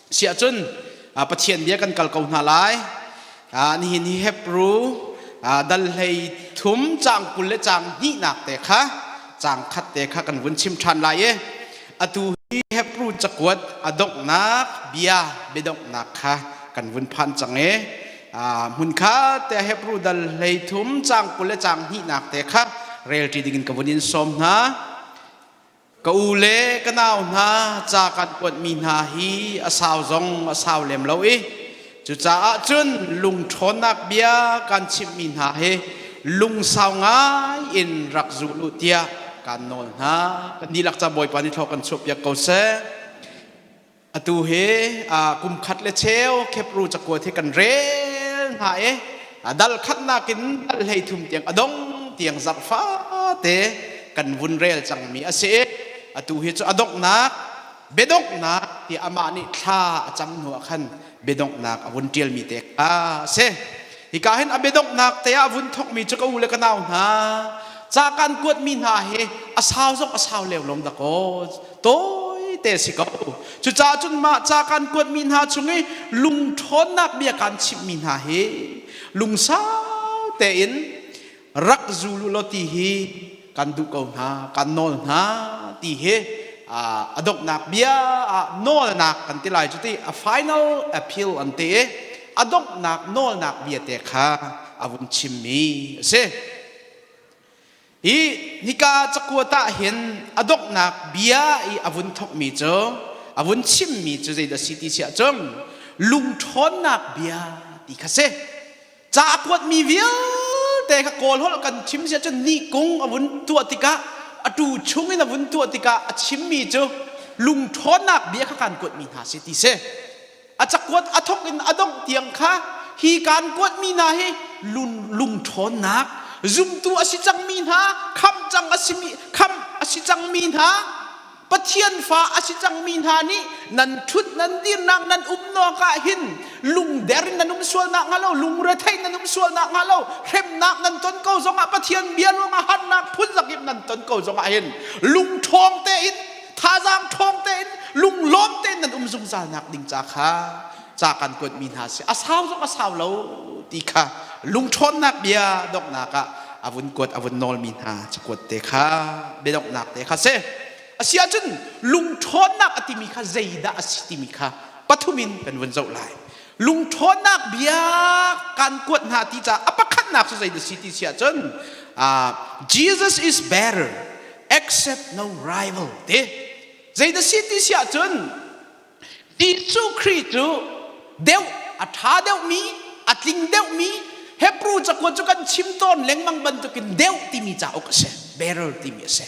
Siah cun Pathian bia kan kal ko hna lai. Nihin hi Hebrew dal hlei thum caang 20 le caang hnihnak te kha caang khat te kha kan vun chim ṭhan lai i atu hi Hebrew cakuat a donghnak bia biadonghnak kha kan vun phan cang i hmun kha te Hebrew dal hlei thum caang 20 le caang hnihnak te kha relṭi dingin ka vun in sawm hna. Ka u le ka nau hna ca kan kuatmi hna hi a sau zong a sau lem lo i cucaah cun lungṭhawnnak bia kan chimhmi hna hi lungsau ngai in rak zul u tiah kaan nawl hna. Kan dihlak ca Bawipa nih thlaw kan chuahpiak ko seh. Atu hi kum khat le cheu Khepru cakuat hi kan rel hna i dal khatnak in dal 33 tiang a dong tiang zarh fate kan vun rel cangmi a si i atu hi cu a donghnak biadonghnak ti amah nih thla a cam hnu ah khan biadonghnak a vun ṭialmi te kha a si. Hika hin a biadonghnak te ah vun thawkmi cu ka u le ka nau hna ca kan kuatmi hna hi a sau zong a sau leu lom dakaw tawi te si ko. Cucaah cun mah ca kan kuatmi hna chung i lungṭhawnnak bia kan chimhmi hna hi lungsau tein rak zul u law ti hi kan duh ko hna, kan nawl hna ti hi a donghnak bia ah nawlnak kan ti lai cu ti a final appeal an ti i a donghnak nawlnak bia te kha a vun chimmi a si. Hi hika cakuat ah hin a donghnak bia i a vun thawkmi cu a vun chimmi cu zeidah si ti siah cun lungṭhawnnak bia ti kha si. Ca a kuatmi vialte kha Kawl holh kan chim siah cun ni kung a vun tuah tikah a tu chung in a vun tuah tikah a chimmi cu lungṭhawnnak bia kha kan kuatmi hna si ti si. A cakuat a thawk in a dongh tiang kha hi kaan kuatmi hna hi lungṭhawnnak zumtu a si cangmi hna khamh cang a simi khamh a si cangmi hna Pathian fa a si cangmi hna nih nan ṭhut nan dirnak nan umnak ah hin lungder in nan um sualnak hnga lo lungrethei nan um sualnak hnga lo hremnak nan ton ko zongah Pathian bia ruangah harnak phun zakip nan ton ko zongah hin lungṭhawng tein thazaang ṭhawng tein lunglawm tein nan um zungzal nak ding ca kha ca kan kuatmi hna si a sau zong a sau lo ti kha lungṭhawnnak bia donghnak ah a vun kuat a vun nawlmi hna cakuat te kha biadonghnak te kha si a si ahcun lungṭhawnnak a timi kha zeidah a si timi kha pathum in kan vun zoh lai lungṭhawnnak bia kan kuat hna ti caah a pakhatnak cu zeidah si ti si ahcun Jesus is better accept no rival ti zeidah si ti si ahcun Jesuh Khrih cu deuh a ṭha deuhmi a tling deuhmi Hebrew cakuat cu kan chim tawn lengmang bantukin deuh timi cauk a si better timi a si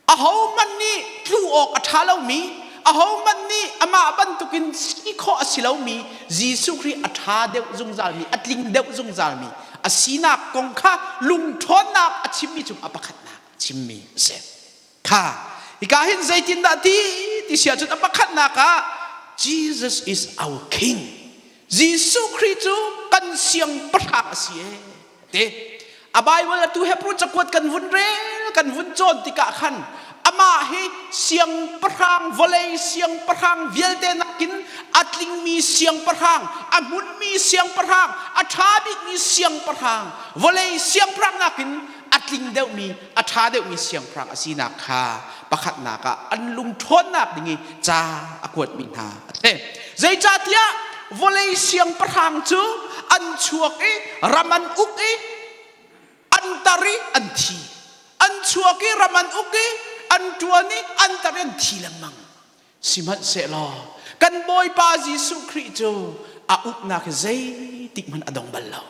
ahohmanh nih tlu awk a ṭha lomi ahohmanh nih amah bantukin si khawh a si lomi Jesuh Khrih a ṭha deuh zungzalmi a tling deuh zungzalmi a sinak kong kha lungṭhawnnak a chimmi cung a pakhatnak a chimmi a si. Kha hika hin zeitindah ti ti si ahcun a pakhatnak ah Jesus is our king. Jesuh Khrih cu kan siangpahrang a si ee ti. A Bible atu Hebrew cakuat kan vun rel kan vun cawn tikah khan amah hi siangpahrang vawlei siangpahrang vialte nakin a tlingmi siangpahrang a hmunmi siangpahrang a ṭha bikmi siangpahrang vawlei siangpahrang nakin a tling deuhmi a ṭha deuhmi siangpahrang a sinak kha pakhatnak ah an lungṭhawnnak ding i ca a kuatmi hna a si. Zeicahtiah vawlei siangpahrang cu an chuak i ram an uk i an tar i an thi. An chuak i ram an uk i an ṭuan i an tar i an thi lengmang. Sihmanhsehlaw kan Bawipa Jesuh Khrih cu a uknak hi zeitik hmanh a dong bal lo.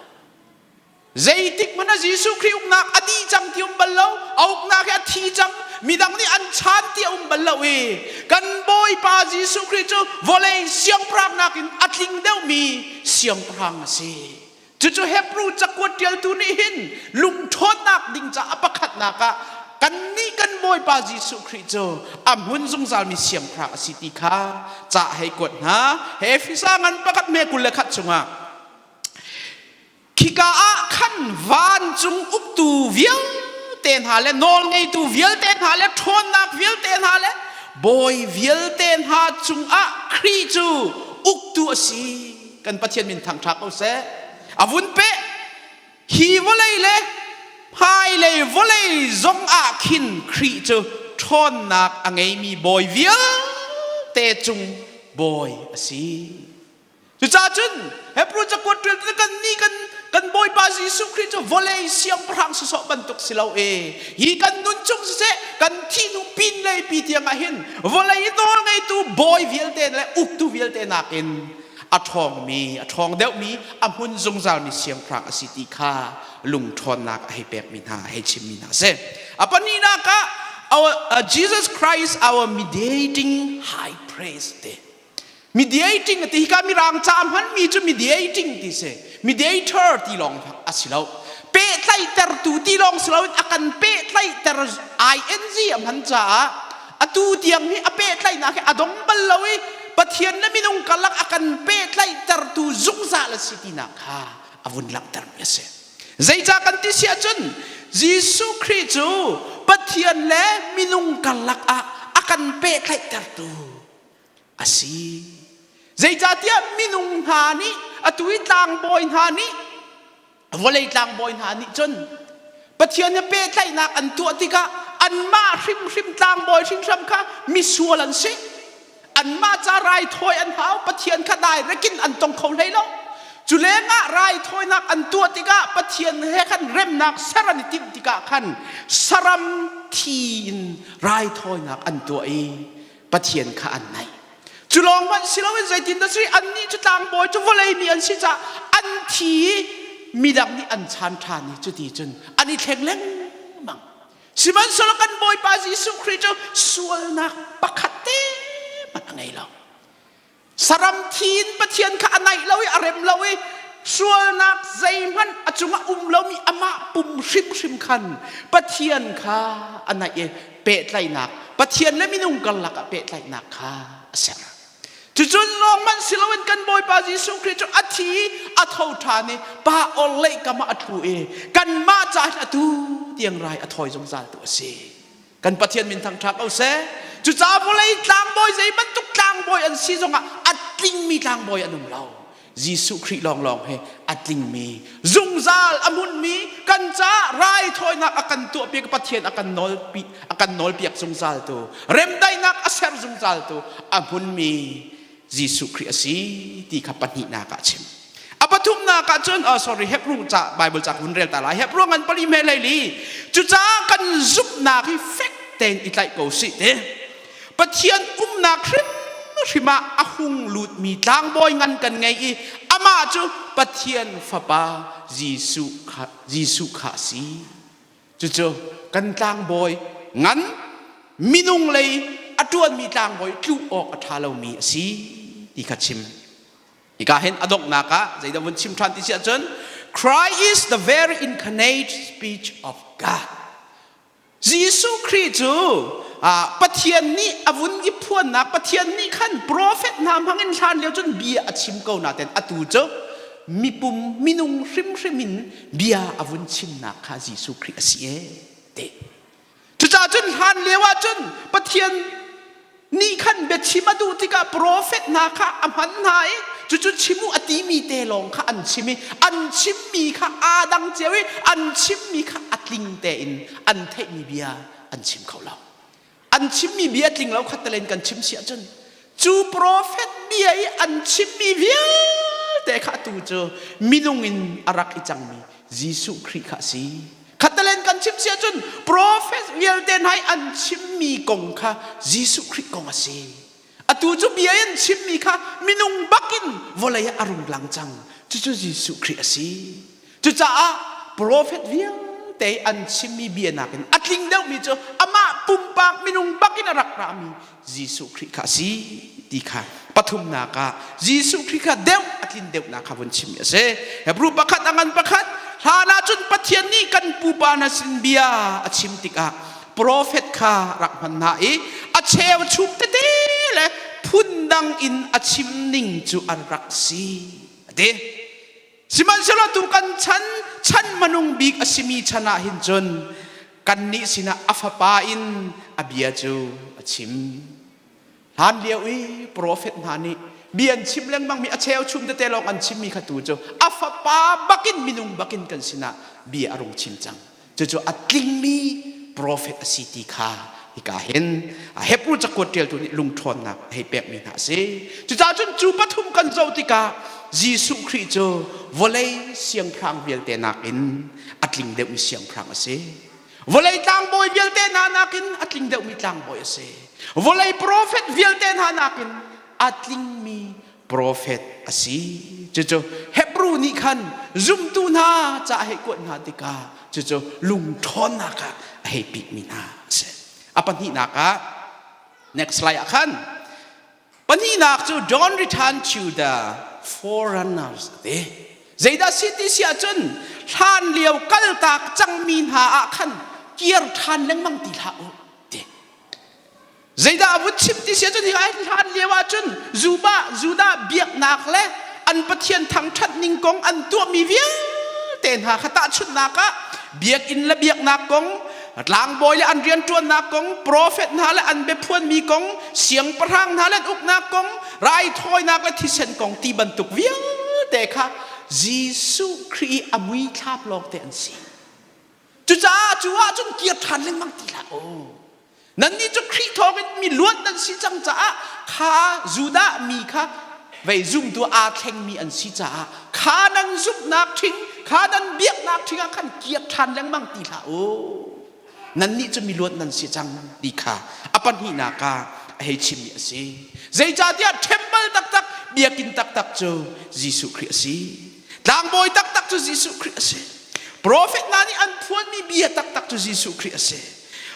Zeitik hmanh ah Jesuh Khrih uknak a dih cang ti um bal lo, a uknak hi a thi cang, midang nih an chan ti a um bal lo i kan Bawipa Jesuh Khrih cu vawlei siangpahrang nakin a tling deuhmi siangpahrang a si. Cucu Hebrew cakuat ṭialtu nih hin lungṭhawnnak ding caah a pakhatnak ah kannih kan Bawipa Jesuh Khrih cu a hmun zungzalmi siangpahrang a si ti kha ca hei kuat hna. Efesa ngan pakhat hme 21 chungah Khika ah khan vancung uktu vialte hna le nawlngeitu vialte hna le ṭhawnnak vialte hna le bawi vialte hna cungah Khrih cu uktu a si. Kan Pathian min thangṭha ko seh. A vun peh. Hi vawlei le hmailei vawlei zong ah khin Khrih cu ṭhawnnak a ngeimi bawi vialte cung bawi a si. Cucaah cun Hebrew cakuat ṭial cu kan nih kan kan Bawipa Jesuh Khrih cu vawlei siangpahrang sawsawh bantuk si lo e. Hi kan nun chung siseh kan thih hnu pin lei pi tiang ah hin vawlei i nawl ngeitu bawi vialte le uktu vialte nakin a ṭhawngmi, a ṭhawng deuhmi, a hmun zungzalmi siangpahrang a si ti kha lungṭhawnnak a hei pekmi hna, a hei chimmi hna a si. A pahnihnak ah our, Jesus Christ our mediating high priest te. Mediating ti hika mirang ca hmanmi cu mediating ti si. Mediator ti lawng a si lo. Pehtlaihtertu ti lawng si loin a kan pehtlaihter ing a hman caah atu tiang hi a pehtlaihnak hi a dong bal lo i Pathian le minung karlak a kan pehtlaihtertu zungzal a si tinak kha a vun langhtermi a si. Zeicah kan ti si ahcun Jesuh Khrih cu Pathian le minung karlak ah a kan pehtlaihtertu a si. Zeicahtiah minung hna nih atu i tlangbawi hna nih vawlei tlangbawi hna nih cun Pathian he pehtlaihnak an tuah tikah anmah hrimhrim tlangbawi hrimhrim kha misual an si. Anmah ca raithawi an hau Pathian kha direct in an tong kho hlei lo. Cu lengah raithawinak an tuah tikah Pathian he khan remnak ser an i timh tikah khan saram thi in raithawinak an tuah i Pathian kha an naih. Cu lawng hmanh si loin zeitindah si annih cu tlangbawi cu vawlei mi an si caah an thi i midang nih an chan ṭhan i cuti cun an i thleng lengmang. Sihmanhsehlaw kan Bawipa Jesuh Khrih cu sualnak pakhat te hmanh a ngei lo. Saram thi in Pathian kha a naih lo i a rem lo i sualnak zeihmanh a cungah um lomi amah pum hrimhrim khan Pathian kha a naih i pehtlaihnak Pathian le minung karlak ah pehtlaihnak kha a ser. Cucun lawng hmanh si loin kan Bawipa Jesuh Khrih cu a thi i a tho ṭhan i pa orhlei kam ah a ṭhu i kanmah caah hin atu tiang rai a thawi zungzal tu a si. Kan Pathian min thangṭhat ko seh. Cucaah vawlei tlangbawi zei bantuk tlangbawi an si zongah a tlingmi tlangbawi an um lo. Jesuh Khrih lawnglawng hi a tlingmi, zungzal a hmunmi, kan caah raithawinak a kan tuahpiak Pathian a kan nawlpi a kan nawlpiak zungzaltu, remdaihnak a ser zungzaltu a hmunmi Jesuh Khrih a si ti kha pahnihnak ah a chim. A pathumnak ah cun, oh sorry, Hebrew ca Bible ca hun rel ta lai. Hebrew ngan pali hme lei li. Cucaah kan zumhnak hi fek tein i tlaih ko sih te. Pathian umnak hrimhrim ah a hung lutmi tlangbawi ngan kan ngei i amah cu Pathian Fapa Jesuh kha, Jesuh kha a si. Cucu kan tlangbawi ngan minung lei a ṭuanmi tlangbawi tluh awk a ṭha lomi a si ti kha chim. Hika hin a donghnak ah zeidah vun chim ṭhan ti si ahcun Christ is the very incarnate speech of God. Jesuh Khrih cu Pathian nih a vun i phuannak Pathian nih khan profet hna hmangin hlan lio cun bia a chim ko nain atu cu mipum minung hrimhrim in bia a vun chimnak kha Jesuh Khrih a si ee ti. Cucaah cun hlan lio ah cun Pathian nih khan biachim a duh tikah profet hna kha a hman hna i cucu chim u a timi te lawng kha an chim i an chimmi kha aa dang cio i an chimmi kha a tling tein an theihmi bia an chim kho lo. An chimmi bia tling lo kha talen kan chim si ahcun cu profet bia i an chimmi vialte kha atu cu minung in a rak i cangmi Jesuh Khrih kha a si. Khatalen kan chim si ahcun profet vialte hna i an chimmi kong kha Jesuh Khrih kong a si. Atu cu bia in chimmi kha minung bakin vawlei ah a rung lang cang. Cucu Jesuh Khrih a si. Cucaah profet vialte an chimmi bia nakin a tling deuhmi cu amah pumpak minung bakin a rak rami Jesuh Khrih kha a si ti kha pathumnak ah Jesuh Khrih kha deuh a tlin deuhnak kha vun chimmi a si. Hebrew pakhat a ngan pakhat hlan ah cun Pathian nih kan pupa hna sin bia a chim tikah profet kha rak hman hna i a cheu chup tete le phundang in a chim ning cu an rak si a ti. Sihmanhsehlaw tu kan chan chan hmanung bik a simi chan ah hin cun kannih sinah a fapa in a bia cu a chim. Hlan lio i profet hna nih bia an chim lengmangmi a cheuchum tete lawng an chimmi kha tu cu a fapa bakin minung bakin kan sinah bia a rung chim cang. Cucu a tlingmi profet a si ti kha hika hin Hebrew cakuat ṭialtu nih lungṭhawnnak a hei pekmi hna a si. Cucaah cun cu pathum kan zoh tikah Jesuh Khrih cu vawlei siangpahrang vialte nakin a tling deuhmi siangpahrang a si. Vawlei tlangbawi vialte hna nakin a tling deuhmi tlangbawi a si. Vawlei profet vialte hna nakin a tlingmi profet a si. Cucu Hebrew nih khan zumtu hna ca a hei kuat hna tikah cucu lungṭhawnnak ah a hei pikmi hna a si. A pahnihnak ah next slide ah khan pahnihnak cu don't return to the forerunners a ti. Zeidah si ti si ahcun hlan lio kaltak cangmi hna ah khan kir ṭhan lengmang ti hlah u ti. Zeidah a vun chim ti si ahcun hi hlan lio ahcun Judah Judah biaknak le an Pathian thangṭhat ning kong an tuahmi vialte hna kha tahchunhnak ah biakinn le biaknak kong tlangbawi le an rianṭuannak kong profet hna le an biaphuanmi kong siangpahrang hna le an uknak kong raithawinak le thisen kong ti bantuk vialte kha Jesuh Khrih i a mui thlap lawngte an si. Cucaah cu ahcun kir ṭhan lengmang ti hlah u. Nannih cu Khrih thawngin mi luat nan si cang caah kha Judah mi kha vei zumtu aa thlengmi an si caah kha nan zumhnak ṭhing, kha nan biaknak ṭhing ah khan kir ṭhan lengmang ti hlah u. Nannih cu mi luat nan si cang ti kha a pahnihnak ah a hei chimmi a si. Zeicahtiah temple taktak, biakinn taktak cu Jesuh Khrih a si. Tlangbawi taktak cu Jesuh Khrih a si. Profet hna nih an phuanmi bia taktak cu Jesuh Khrih a si.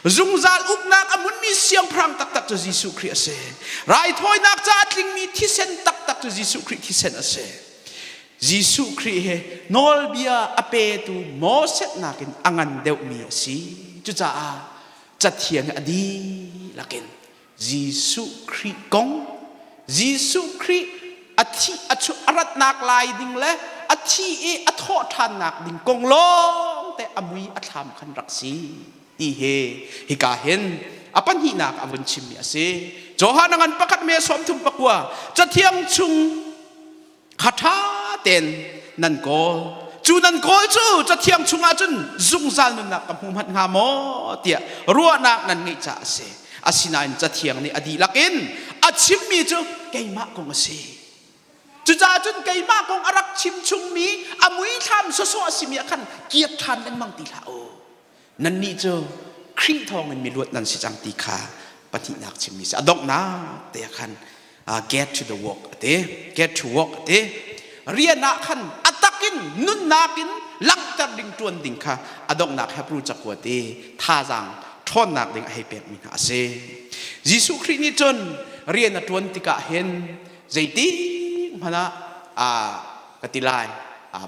Zungzal uknak a hmunmi siangpahrang taktak cu Jesuh Khrih a si. Raithawinak caah a tlingmi thisen taktak cu Jesuh Khrih thisen a si. Jesuh Khrih he nawlbia a petu Moses nakin a ngan deuhmi a si. Cucaah Cathiang a dihlak in Jesuh Khrih kong Jesuh Khrih a thih a chuah a ratnak lai ding le a thi i a thawh ṭhannak ding kong lawng te a mui a thlam khan rak si ti he hika hin a pahnihnak a vun chimmi a si. Johan a ngan pakhat me 39 cathiang chung kha ṭha tein nan kawl cu nan kawl cu cathiang chungah cun zungzal nunnak ka hmu hmanh hnga maw tiah ruahnak nan ngeih caah a si. Asinain cathiang nih a dihlak in a chimmi cu keimah kong a si. Cucaah cun keimah kong a rak chim chungmi a muithlam sawsawh a simi ah khan kir ṭhan lengmang ti hlah u. Nannih cu Khrih thawngin miluat nan si cang ti kha pahnihnak chimmi si. A donghnak te ah khan get to the work a ti. Get to work a ti. Rian ah khan a takin nunnak in langhter ding ṭuan ding kha a donghnak Hebrew cakuat i thazaang ṭhawnnak ding a hei pekmi hna a si. Jesuh Khrih nih cun rian a ṭuan tikah hin zeiti hmanh ah ka ti lai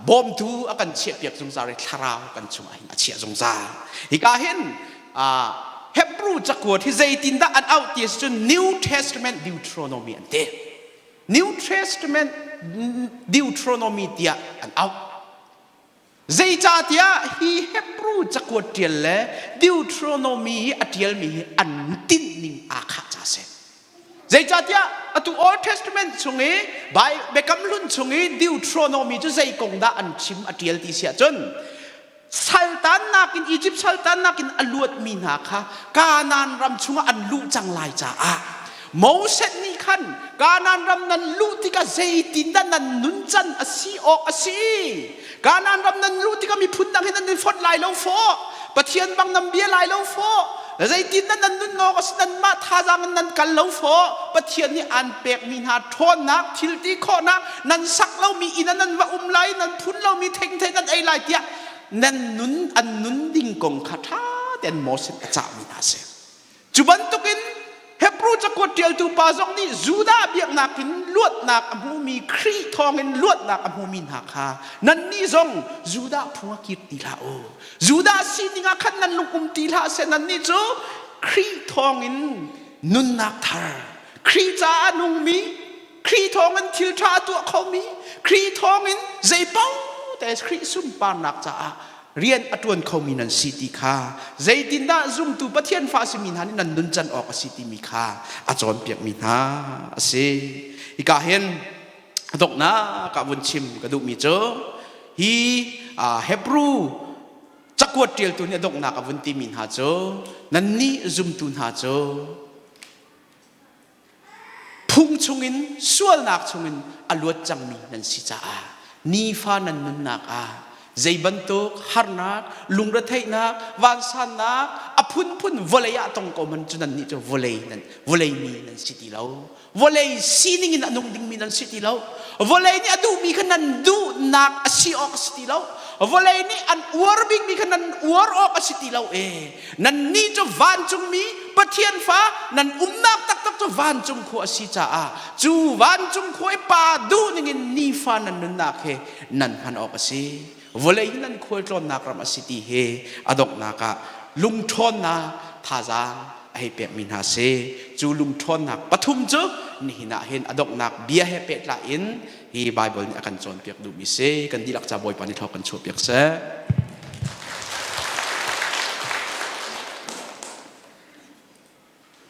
bawmtu a kan chiahpiak zungzal i thlarau kan chungah hin a chiah zungzal. Hika hin Hebrew cakuat hi zeitindah an auh ti cun New Testament Deuteronomy an ti. New Testament Deuteronomy tiah an auh. Zeicahtiah hi Hebrew cakuat ṭial le Deuteronomy hi a ṭialmi hi an tinhning aa khah ca a si. Zeicahtiah atu Old Testament chung i Biakam Hlun chung i Deuteronomy cu zei kong dah an chim a ṭial ti si ahcun saltannak in Egypt saltannak in a luatmi hna kha Kanaan ram chungah an luh cang lai caah Moses nih khan Kanaan ram nan luh tikah zeitindah nan nuncan a si awk a si? Kanaan ram nan luh tikah miphun dang he nan i fonh lai lo fawh. Pathian bang nan bia lai lo fawh. Zeitindah nan nun awk a si? Nanmah thazaang in nan kal lo fawh. Pathian nih aan pekmi hna ṭhawnnak, thil ti khawhnak, nan sak lomi inn ah nan va um lai, nan phun lomi thengthei nan ei lai tiah nan nun an nun ding kong kha ṭha tein Moses a cahmi hna a si. Cu bantukin Hebrew cakuat ṭialtu pa zong nih Judah biaknak in luatnak a hmumi Khrih thawngin luatnak a hmumi hna kha nannih zong Judah phung ah kir ti hlah u. Judah sining ah khan nan lung um ti hlah seh nannih cu Khrih thawngin nunnak thar Khrih caah a nungmi Khrih thawngin thil ṭha a tuah khomi Khrih thawngin zei paoh te Khrih sunparnak caah. Rian a ṭuan khomi nan si ti kha, zeitindah zumtu Pathian fa a simi hna nih nan nuncan awk a si timi kha a cawnpiakmi hna a si. Hika hin a donghnak ah vun chim ka duhmi cu hi Hebrew cakuat ṭialtu nih a donghnak a vun timi hna cu, nannih zumtu hna cu phung chungin, sualnak chungin a luat cangmi nan si caah nifa nan nunnak ah zei bantuk harnak, lungretheihnak, vansannak a phunphun vawlei ah tong ko man cu nannih cu vawlei nan vawlei mi nan si ti lo. Vawlei sining in a nung dingmi nan si ti lo. Vawlei nih a duhmi kha nan duhnak a si awk a si ti lo. Vawlei nih an uar bikmi kha nan uar awk a si ti lo e. Nannih cu vancungmi Pathian fa, nan umnak taktak cu vancung khua a si caah cu vancung khua i Pa duh ningin nifa nan nunnak he nan hman awk a si. Vawlei hi nan khualtlawnnak ram a si ti he a donghnak ah lungṭhawnnak thazaang a hei pekmi hna si. Cu lungṭhawnnak pathum cu nihin ah hin a donghnak bia he pehtlai in hi Baibal nih a kan cawnpiak duhmi si. Kan dihlak ca Bawipa nih thlawk kan chuahpiak seh.